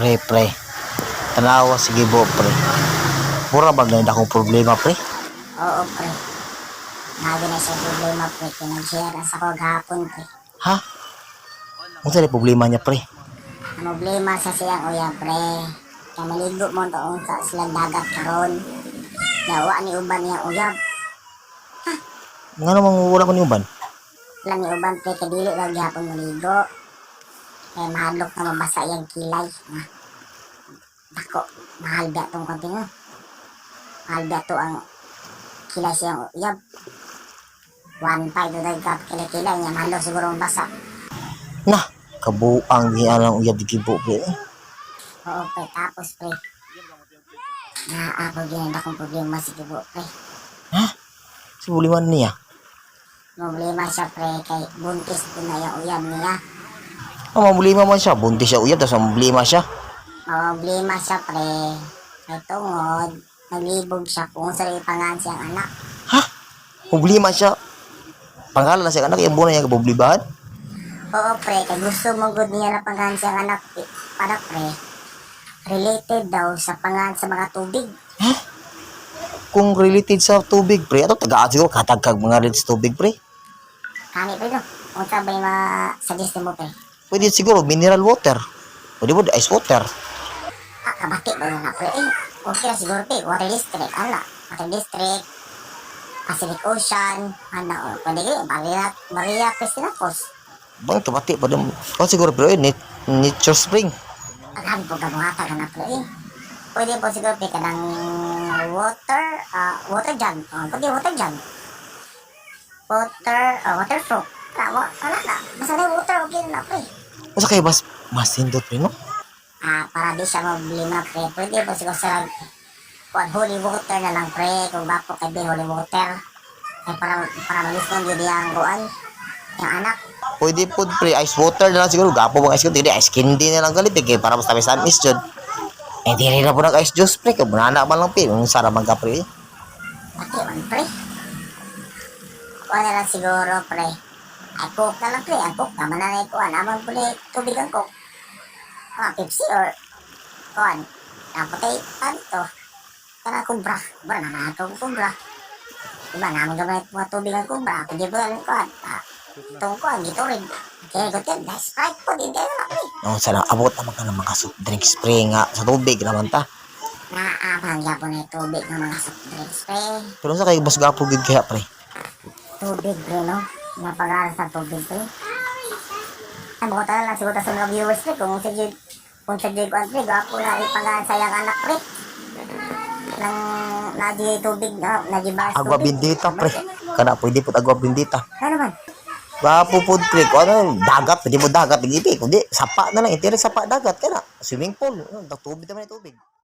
Pre, pre. Tanawa, sige bo, pre. Mura ba ganyan akong problema, pre? Oo, pre. Lagi na siya problema, pre. Kaya nag-share sa ko gahapon, pre. Ha? Unsa ni problema niya, pre? Ang problema sa siyang uya, pre. Kaya maligo mo taong sa silang dagat karon. Yawa ni uban niya uyab. Nga namang wala ko ni uban. Wala ni uban, pre. Kaya dili lang gihapon maligo. Kaya mahadlok na mabasa iyang kilay. Ha? Dako, mahal ba itong konti nga? Mahal ba ito ang kilay siyang uyab? 1.5 doon nagkap kilay-kilay niya. Mahadlok siguro mabasa. Na, kabuang giyan ang uyab di gibo, pre. Oo, pre. Tapos, pre. Naa ako ginanda akong problema si Gibo, pre. Ha? Sa problema niya? Problema siya, pre, kay buntis po na yung uyab niya. Ah, problema man siya. Buntis siya uyab, tapos ang problema siya. Problema siya, pre. Kay tungod, naglibog siya kung sa ipangan siyang anak. Ha? Problema siya. Pangalan na siya anak, yung buwan niya kaproblemahan. Oo, pre, kay gusto mo gud niya na pangan siyang anak. Eh, para, pre, related daw sa pangan sa mga tubig. Ha? Kung related sa tubig, pre, ato tagaan siguro katagkag mga related sa tubig, pre. Kani, pre, no? Kung sabay ma-suggest mo, pre. Pwede siguro mineral water. Pwede mo ice water. Ah, kabati ba yun na, pre? Eh, okay na siguro, pre. Water district, ala. Water district, Pacific Ocean, ano, oh, pwede kayo, Maria, Maria Cristina Falls. Bang kabati pa din. O siguro pre, nature spring. Agad po gamuhata ka na, pre. Eh. Pwede po siguro, pre, kanang water, water jug. Oh, pwede water jug. Water, water fruit. Wala, wala na. Basta na water, okay na, pre. Unsa kay mas masindot pre, no? Ah, para di siya problema, pre. Pwede po siguro sa kuan holy water na lang, pre. Kung bako kay be holy water. Ay, para malisnon yun yung kuan. Yung anak. Pwede po pre, ice water na lang siguro. Gapo bang ice cream? Hindi, ice candy na lang galit. Eh, kay para mas tamis-tamis jud. Eh, di rin na po nag ice juice pre. Kaya bunana man lang pre. Unsa ra man ka pre. Pati man, pre. Kuan na lang siguro, pre. Ay, coke na lang, pre. Ang coke naman na lang kuan. Amang puli tubig ang coke. Ah, Pepsi or kuan. Tapos ay, ano to? Kana kubra. Kubra na na itong kubra. Diba, naman gamit mga tubig ang kubra. Pwede ba ang kuan? Ah, itong kuan, dito rin. Okay, good yan. Sprite po, hindi na lang, pre. Unsa lang abot naman ka ng mga soft drinks pre nga sa tubig naman ta. Naamang gyapon na yung tubig ng mga soft drinks, pre. Pero unsa kay mas gapo gid kaya pre? Tubig, pre, no? Napag-aral sa tubig, pre. Ay, bukod na lang siguro sa mga viewers, pre, kung sa jud, kuan, pre, gwapo na ipangaan sa iyang anak, pre. Nang nadi tubig, no? Nadi baras Agua tubig. bendita pre. Kana pwede pud agua bendita. Ano man? Gapo pud pre. Kung ano, dagat, pwede mo dagat, pwede kundi sapa na lang, intiri sapa dagat kana. Swimming pool, ano, tubig naman yung tubig.